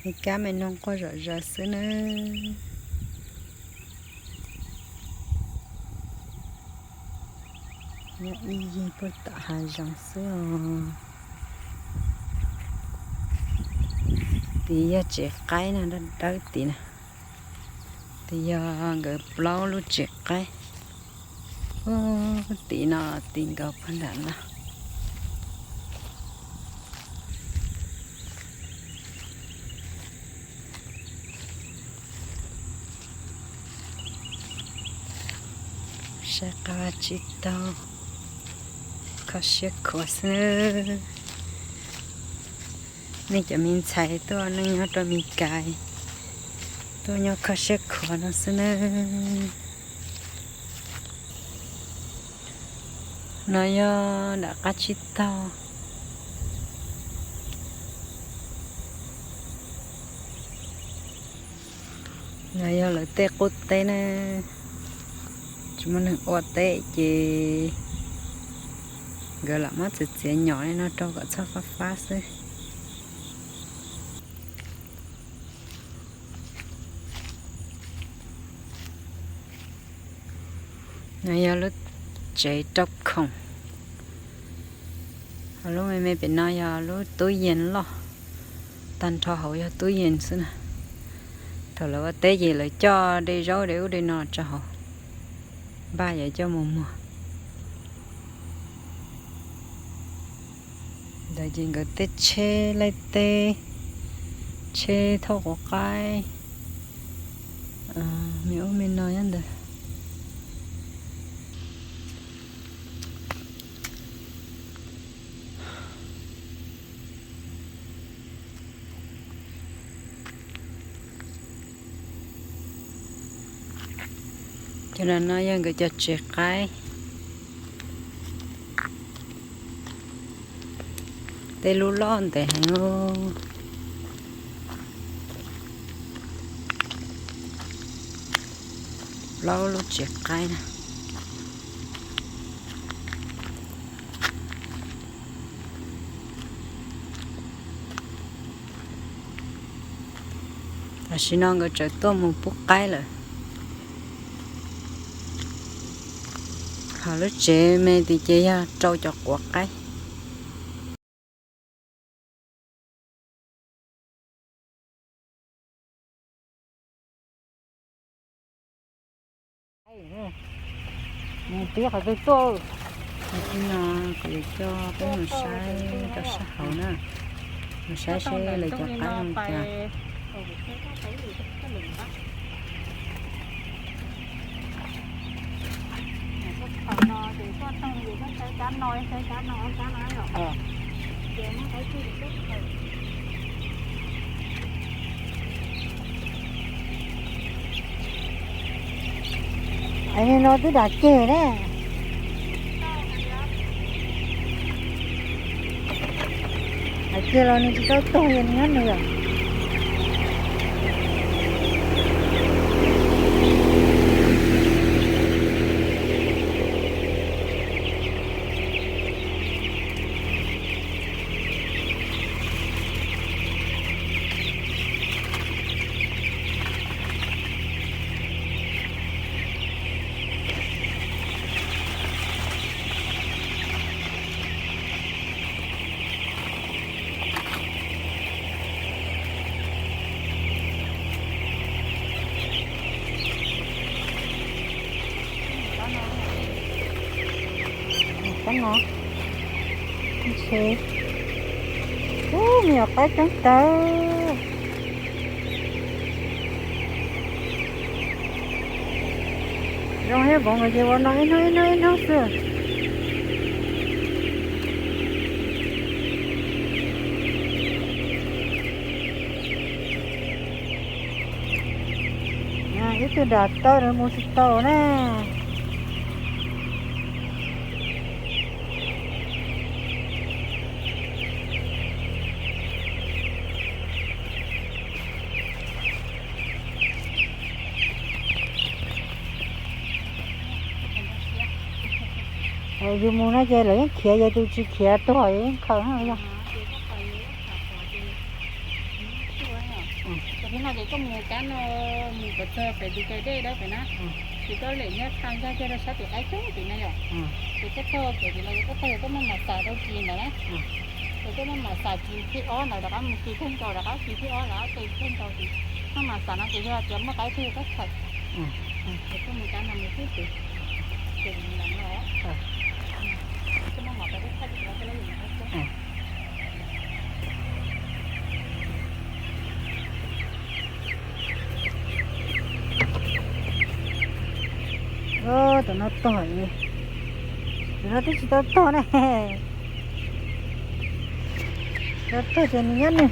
Me kab me noog quaj zom zaws xwb nawb. Nyob ib yig puag tom hav zoov xwb os. Tim yog tsev qaib no, dawb dawb tim na. Tim yog nkawd plaub lub tsev qaib. Ub, tim no, tim nkaus puag nram no. Saib qab tsis taug, kho siab khuav xwb. Nej cov me ntxhais tuaj neej nyob rau Mes Kas, tuaj nyob kho siab khuav no xwb nawb. No yog nram qab tsib taug. No yog lawv tej qub teb na, tsis muaj neeg ua teb ces nkawd lam muab txiav txiav nyom li no rau kom txhob fab fab xwb. No yog lub tsev rau khoom. Ho lub me me pem no yog lub tub yees loj, tag nrho hauv yog tub yees xwb na. Thaum lawv ua teb ces lawv coj de zaub de ub de no tso hauv, npaj yuav coj mus muag. Ntawd ces nkawd tej tsheb laij teb, tsheb thauj quav qaib, me ub me no nyob ntawd. Cov no yog nkawd cov tsev qaib. Tej lub loj ntev heev. Plaub lub tsev qaib na. Tam sim no nkawd tseem tuaj mus pub qaib lawm. Ho lub tsev me tim ces yog rau cov quav qaib. Mus pib qhov twg tuaj? Ib no kuv yuav coj peb mus saib rau sab hauv na, mus saib seb lawv cov qaib zoo cas. Nim no twb dam ceg ne. Dam ceg los nws tsis tau tuag li nyob nws yom. Tab no, ntshe, ub, me nyuam qaib coob tawv. Zoo thiab, voov nkawd ces ua no ib hnub ib hnub ib hnub xwb. Ib tug dam tawv mus tsis tau na. Yus mus no ces lawv yeej khiav, yog tus tsis khiav tuag yeej khaws na yog. Koj mus kab no, mus kom txog pem tus kawg dej dawb pem na, ces koj lem nyob qha nkag kiag rau sab tim qaib coob tim na yom. Ces koj taug kev tim los koj taug yog koj maj mam xav tau kis ntawd na. Ces koj maj mam xav kis thib ob ntawd rov qab mus kis thib nkaus rov qab kis thib ob rov qab kis thib nkaus ces maj mam xav no ces yog tias muaj qaib twg koj txhawm. Ces koj mus kab no mus xub tus ces ntawd no. Koj maj mam pab koj txhawm. Cov no tog, cov no twb tsis tau tog ne. Tau tog ces nws nyob nws.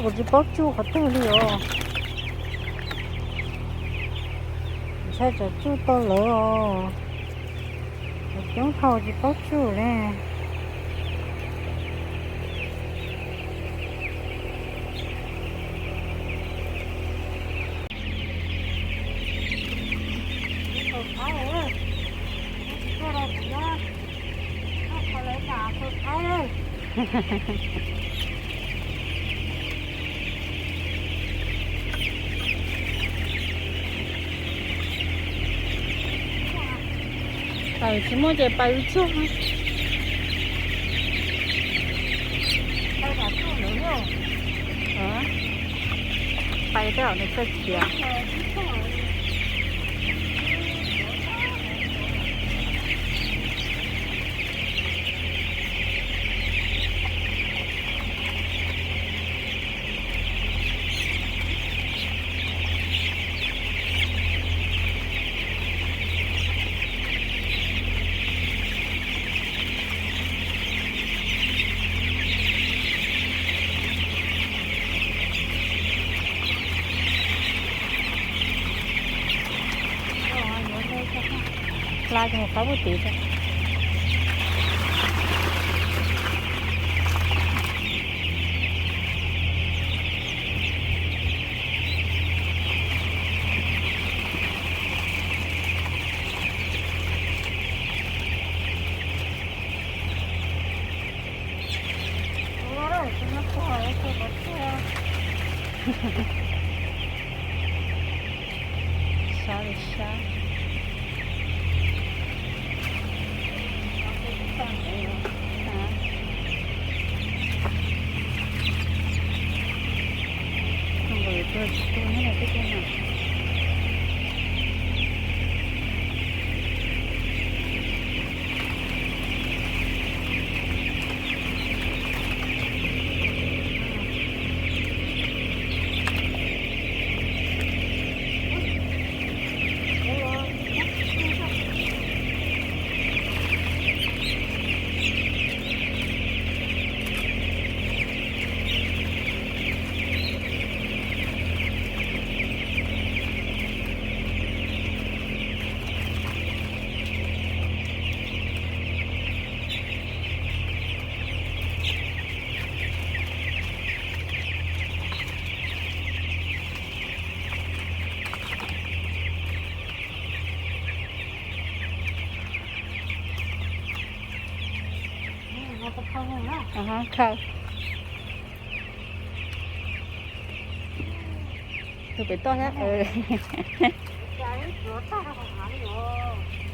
Kuv tsis paub tsuj qhov twg li os. Ntshai tsam tsuj tau lawv os. Cov coob dhau tsis paub tsuj li. Pais tsis muaj ces pais ib tsuag. Pais tej zaum nws txawj khiav. Hla ces mus qab puag tid. Sab li sab. Khaws. Tus pem toj thiab.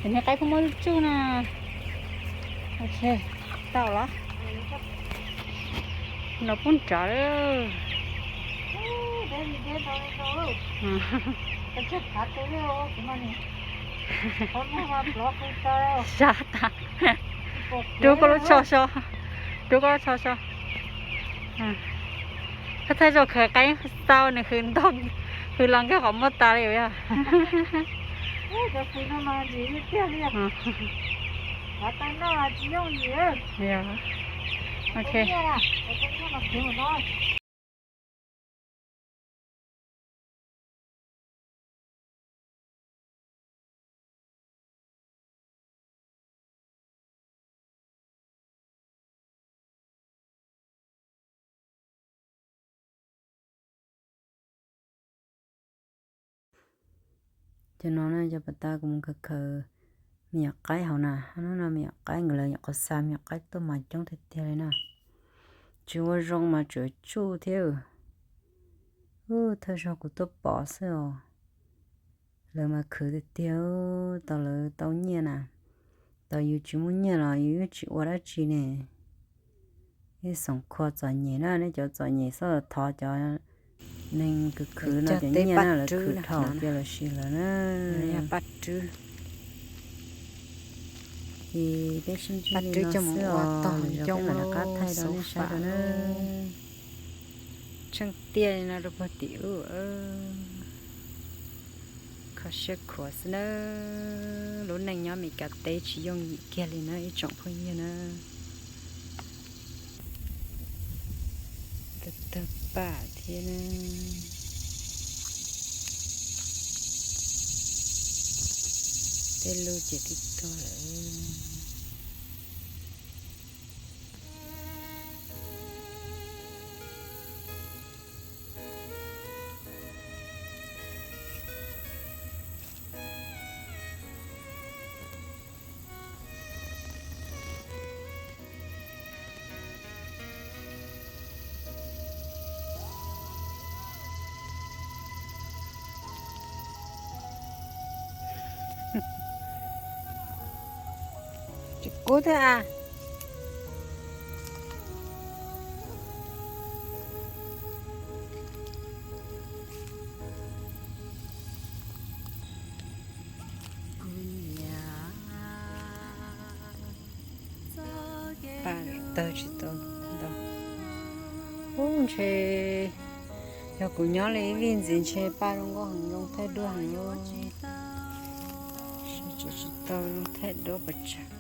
Ces niag qaib kuj muab tsuj na. Ok, tau los. Los poob nrad lawm. Sab tas. Rub koj lub tsho so. Rub koj lub tsho so. Thaij thaij zaum khawv qaib xau nws hws ntog, hws los nkag qhov muag tas li yog. Ok. Cov no na cov pas tas kuv mus khaws khaws me nyuam qaib hauv na, hnub no me nyuam qaib nkawd lawv nyuam qhuav xa me nyuam qaib tuaj mas coob tiag tiag li na. Tsis ua zoo mas tsuas tsuj thiab. Thawj zaug kuv tuaj pom xwb os. Lawv mas khwv tiag tiag, tau lawv tau nyiaj na. Tau yus tsis muaj nyiaj los yus yeej tsis ua dab tsi ne. Ib xoom khua txom nyem na, nej cov txom nyem xub thov cov neeg khwv khwv no cov nyiaj na, lawv khwv dhau tiag los sis lawv na. Ces peb sib ntsib li no xwb os, lwm zaus peb mam rov qab thaij rau nej saib dua na. Tsheej tiaj li no rau puag tim ub. Kho siab khuav xwb nawb, lub neej nyob Meskas teb tsis yooj yim kiag li na ib tsoom phooj ywg na. Tawg tawg pam thiab na. Tej lub ces twb tuag lawm. Tsis kub thiab a. Paj tawg tsis tau ntau. Ub, ntshe yog kuv nyob li ib vij ntxiv ntshe paj zoo nkauj heev, zoo thaij duab heev. Tsis tau zoo thaij duab pes tsawg.